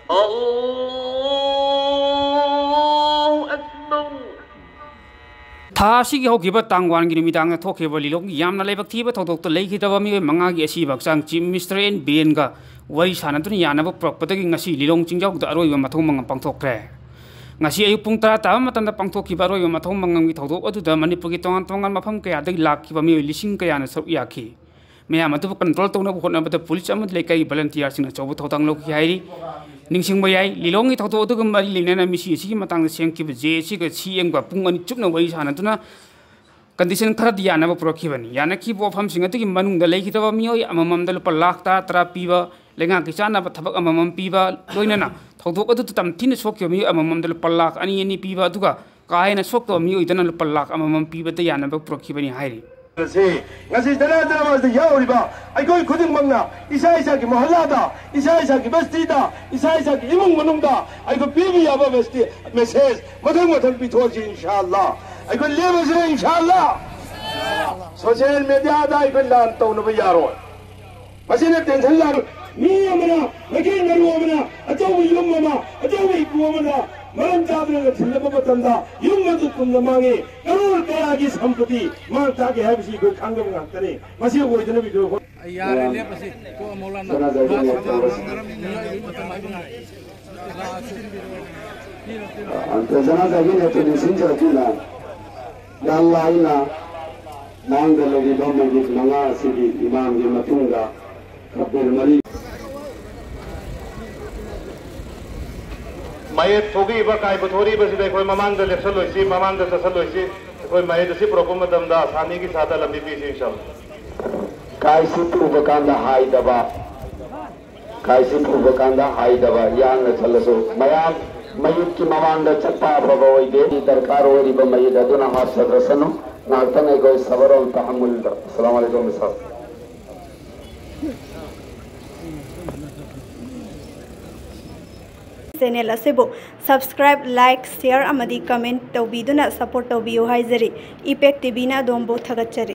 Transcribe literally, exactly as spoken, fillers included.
الله أكبر. ꯊꯥ ꯑꯁꯤꯒꯤ ꯍꯧꯈꯤꯕ ꯇꯥꯡ ꯋꯥꯟꯒꯤ ꯅꯨꯃꯤꯗꯥꯡꯗ ꯊꯣꯛꯈꯤꯕ ꯂꯤꯂꯣꯡꯒꯤ ꯌꯥꯝꯅ ꯂꯥꯏꯕꯛ ꯊꯤꯕ ꯊꯧꯗꯣꯛꯇ ꯂꯩꯈꯤꯗ꯭ꯔꯕ ꯃꯤꯑꯣꯏ ꯃꯉꯥꯒꯤ ꯑꯁꯤꯕ ꯍꯛꯆꯥꯡ ꯆꯤꯐ ꯃꯤꯅꯤꯁꯇꯔ ꯑꯦꯟ ꯕꯤꯔꯦꯟꯒ ꯋꯥꯔꯤ ꯁꯥꯅꯗꯨꯅ ꯌꯥꯅꯕ ꯄꯨꯔꯛꯄꯗꯒꯤ ꯉꯁꯤ ꯂꯤꯂꯣꯡ ꯆꯤꯡꯖꯥꯎꯗ ꯑꯔꯣꯏꯕ ꯃꯊꯧ ꯃꯉꯝ ꯄꯥꯡꯊꯣꯛꯈ꯭ꯔꯦ꯫ ꯉꯁꯤ ꯑꯌꯨꯛ ꯄꯨꯡ ꯇꯔꯥ ꯇꯥꯕ ꯃꯇꯝꯗ ꯄꯥꯡꯊꯣꯛꯈꯤꯕ ꯑꯔꯣꯏꯕ ꯃꯊꯧ ꯃꯉꯝꯒꯤ ꯊꯧꯗꯣꯛ ꯑꯗꯨꯗ ꯃꯅꯤꯄꯨꯔꯒꯤ ꯇꯣꯉꯥꯟ ꯇꯣꯉꯥꯟꯕ ꯃꯐꯝ ꯀꯌꯥꯗꯒꯤ ꯂꯥꯛꯈꯤꯕ ꯃꯤꯑꯣꯏ ꯂꯤꯁꯤꯡ ꯀꯌꯥꯅ ꯁꯔꯨꯛ ꯌꯥꯈꯤ꯫ ꯃꯌꯥꯝ ꯑꯗꯨꯕꯨ ꯀꯟꯇ꯭ꯔꯣꯜ ꯇꯧꯅꯕ ꯍꯣꯠꯅꯕꯗ ꯄꯨꯂꯤꯁ ꯑꯃꯗꯤ ꯂꯩꯀꯥꯏꯒꯤ ꯚꯣꯂꯨꯟꯇꯤꯌꯥꯔꯁꯤꯡꯅ ꯑꯆꯧꯕ ꯊꯧꯗꯥꯡ ꯂꯧꯈꯤ ꯍꯥꯏꯔꯤ꯫ ꯅꯤꯡꯁꯤꯡꯕ ꯌꯥꯏ, ꯂꯤꯂꯣꯡꯒꯤ ꯊꯧꯗꯣꯛ ꯑꯗꯨꯒ ꯃꯔꯤ ꯂꯩꯅꯅ ꯃꯤꯁꯤ ꯑꯁꯤꯒꯤ ꯃꯇꯥꯡꯗ ꯁꯦꯝꯈꯤꯕ ꯖꯦ ꯑꯦꯁꯤꯒ ꯁꯤ ꯑꯦꯝꯒ ꯄꯨꯡ ꯑꯅꯤ ꯆꯨꯞꯅ ꯋꯥꯔꯤ ꯁꯥꯅꯗꯨꯅ ꯀꯟꯗꯤꯁꯟ ꯈꯔꯗꯤ ꯌꯥꯅꯕ ꯄꯨꯔꯛꯈꯤꯕꯅꯤ꯫ ꯌꯥꯅꯈꯤꯕ ꯋꯥꯐꯝꯁꯤꯡ ꯑꯗꯨꯒꯤ ꯃꯅꯨꯡꯗ ꯂꯩꯈꯤꯗ꯭ꯔꯕ ꯃꯤꯑꯣꯏ ꯑꯃꯃꯝꯗ ꯂꯨꯄꯥ ꯂꯥꯈ ꯇꯔꯥ ꯇꯔꯥ ꯄꯤꯕ, ꯂꯩꯉꯥꯛꯀꯤ ꯆꯥꯅꯕ ꯊꯕꯛ ꯑꯃꯃꯝ ꯄꯤꯕ, ꯂꯣꯏꯅꯅ ꯊꯧꯗꯣꯛ ꯑꯗꯨꯗ ꯇꯝꯊꯤꯅ ꯁꯣꯛꯈꯤꯕ ꯃꯤꯑꯣꯏ ꯑꯃꯃꯝꯗ ꯂꯨꯄꯥ ꯂꯥꯈ ꯑꯅꯤ ꯑꯅꯤ ꯄꯤꯕ, ꯑꯗꯨꯒ ꯀꯥ ꯍꯦꯟꯅ ꯁꯣꯛꯇꯕ ꯃꯤꯑꯣꯏꯗꯅ ꯂꯨꯄꯥ ꯂꯥꯈ ꯑꯃꯃꯝ ꯄꯤꯕꯗ ꯌꯥꯅꯕ ꯄꯨꯔꯛꯈꯤꯕꯅꯤ ꯍꯥꯏꯔꯤ꯫ ꯉꯁꯤ ꯉꯁꯤ ꯖꯅꯥ ꯗꯔꯕꯥꯔꯗ ꯌꯥꯎꯔꯤꯕ ꯑꯩꯈꯣꯏ ꯈꯨꯗꯤꯡꯃꯛꯅ ꯏꯁꯥ ꯏꯁꯥꯒꯤ ꯃꯣꯍꯜꯂꯥꯗ, ꯏꯁꯥ ꯏꯁꯥꯒꯤ ꯕꯁꯇꯤꯗ, ꯏꯁꯥ ꯏꯁꯥꯒꯤ ꯏꯃꯨꯡ ꯃꯅꯨꯡꯗ ꯑꯩꯈꯣꯏ ꯄꯤꯕ ꯌꯥꯕ ꯃꯦꯁꯦꯖ ꯃꯊꯪ ꯃꯊꯪ ꯄꯤꯊꯣꯛꯑꯁꯤ, ꯏꯟꯁꯥ ꯑꯜꯂꯥ꯫ ꯑꯩꯈꯣꯏ ꯂꯦꯞꯄꯁꯤ, ꯏꯟꯁꯥ ꯑꯜꯂꯥ꯫ ꯁꯣꯁꯤꯌꯦꯜ ꯃꯦꯗꯤꯌꯥꯗ ꯑꯩꯈꯣꯏ ꯂꯥꯟ ꯇꯧꯅꯕ ꯌꯥꯔꯣꯏ꯫ ꯃꯁꯤꯅ ꯇꯦꯟꯁꯟ ꯂꯥꯛ-, ꯃꯤ ꯑꯃꯅ, ꯃꯩꯇꯩ ꯃꯔꯨ ꯑꯃꯅ, ꯑꯆꯧꯕ ꯌꯨꯝ ꯑꯃ, ꯑꯆꯧꯕ ꯏꯄꯨ ꯑꯃꯅ ꯃꯔꯝ ꯆꯥꯗꯅ ꯊꯤꯜꯂꯛꯄ ꯃꯇꯝꯗ ꯌꯨꯝ ꯑꯗꯨ ꯄꯨꯝꯅ ꯃꯥꯡꯉꯤ꯫ ꯀꯔꯣꯔ ꯀꯌꯥꯒꯤ ꯁꯝꯄꯇꯤ ꯃꯥꯡ ꯇꯥꯛꯈꯤ ꯍꯥꯏꯕꯁꯤ ꯑꯩꯈꯣꯏ ꯈꯪꯗꯕ ꯉꯥꯛꯇꯅꯤ꯫ ꯃꯁꯤ ꯑꯣꯏꯗꯅꯕꯒꯤꯗꯃꯛ ꯑꯩ ꯌꯥꯔꯦ, ꯂꯦꯞꯄꯁꯤ꯫ ꯇꯣꯛꯑꯣ, ꯃꯧꯂꯥꯅꯥ꯫ ꯁꯅꯥ ꯖꯒꯤꯟ ꯃꯥ ꯁꯃꯥ ꯌꯥꯏꯐꯔꯁꯤ꯫ ꯉꯥꯡꯅꯔꯝꯃꯤ, ꯃꯤꯑꯣꯏꯕꯒꯤ ꯃꯇꯝ ꯍꯥꯏꯕ ꯉꯥꯏ꯫ ꯑ, ꯁꯅꯥ ꯖꯒꯤꯟ ꯌꯥꯏꯐꯔꯁꯤ ꯅꯤꯡꯁꯤꯡꯖꯔꯛꯇꯨꯅ, ꯌꯥꯝ ꯂꯥꯏꯅ ꯃꯥꯡꯗ ꯂꯩꯔꯤꯕ ꯃꯌꯦꯛ ꯃꯉꯥ ꯑꯁꯤꯒꯤ ꯏꯃꯥꯝꯒꯤ ꯃꯇꯨꯡꯗ ꯀꯕꯤꯔ ꯃꯔꯤ꯫ ꯃꯌꯦꯛ ꯊꯣꯛꯂꯤꯕ, ꯀꯥꯏꯕ ꯊꯣꯛꯂꯤꯕꯁꯤꯗ ꯑꯩꯈꯣꯏ ꯃꯃꯥꯡꯗ ꯂꯦꯞꯁꯜꯂꯣꯏꯁꯤ, ꯃꯃꯥꯡꯗ ꯆꯠꯁꯜꯂꯣꯏꯁꯤ꯫ ꯑꯩꯈꯣꯏ ꯃꯌꯦꯛ ꯑꯁꯤ ꯄꯨꯔꯛꯄ ꯃꯇꯝꯗ ꯑꯁꯥꯅꯤꯒꯤ ꯁꯥꯗ ꯂꯝꯕꯤ ꯄꯤꯁꯤ, ꯏꯟꯁꯥꯜꯂꯥ꯫ ꯀꯥꯏꯁꯤ ꯄꯨꯕ ꯀꯥꯟꯗ ꯍꯥꯏꯗꯕ, ꯀꯥꯏꯁꯤ ꯄꯨꯕ ꯀꯥꯟꯗ ꯍꯥꯏꯗꯕ, ꯌꯥꯡꯅ ꯆꯠꯂꯁꯨ ꯃꯌꯥꯝ ꯃꯌꯦꯛꯀꯤ ꯃꯃꯥꯡꯗ ꯆꯠꯄ ꯑꯐꯕ ꯑꯣꯏꯗꯦ꯫ ꯗꯔꯀꯥꯔ ꯑꯣꯏꯔꯤꯕ ꯃꯌꯦꯛ ꯑꯗꯨꯅ ꯍꯥꯞꯆꯈ꯭ꯔꯁꯅꯨ꯫ ꯉꯥꯏꯍꯥꯛꯇꯪ ꯑꯩꯈꯣꯏ ꯁꯕꯔ ꯑꯣꯏꯅ ꯇꯥꯍꯟꯃꯨꯜꯂꯤꯗ꯫ ꯑꯁꯂꯥꯃꯨ ꯑꯂꯩꯀꯨꯝ ꯁꯥꯔ꯫ ꯆꯦꯅꯦꯜ ꯑꯁꯤꯕꯨ subscribe, like, share ꯑꯃꯗꯤ comment ꯇꯧꯕꯤꯗꯨꯅ support ꯇꯧꯕꯤꯌꯨ ꯍꯥꯏꯖꯔꯤ꯫ ꯏꯄꯦꯛ ꯇꯤꯚꯤꯅ ꯑꯗꯣꯝꯕꯨ ꯊꯥꯒꯠꯆꯔꯤ꯫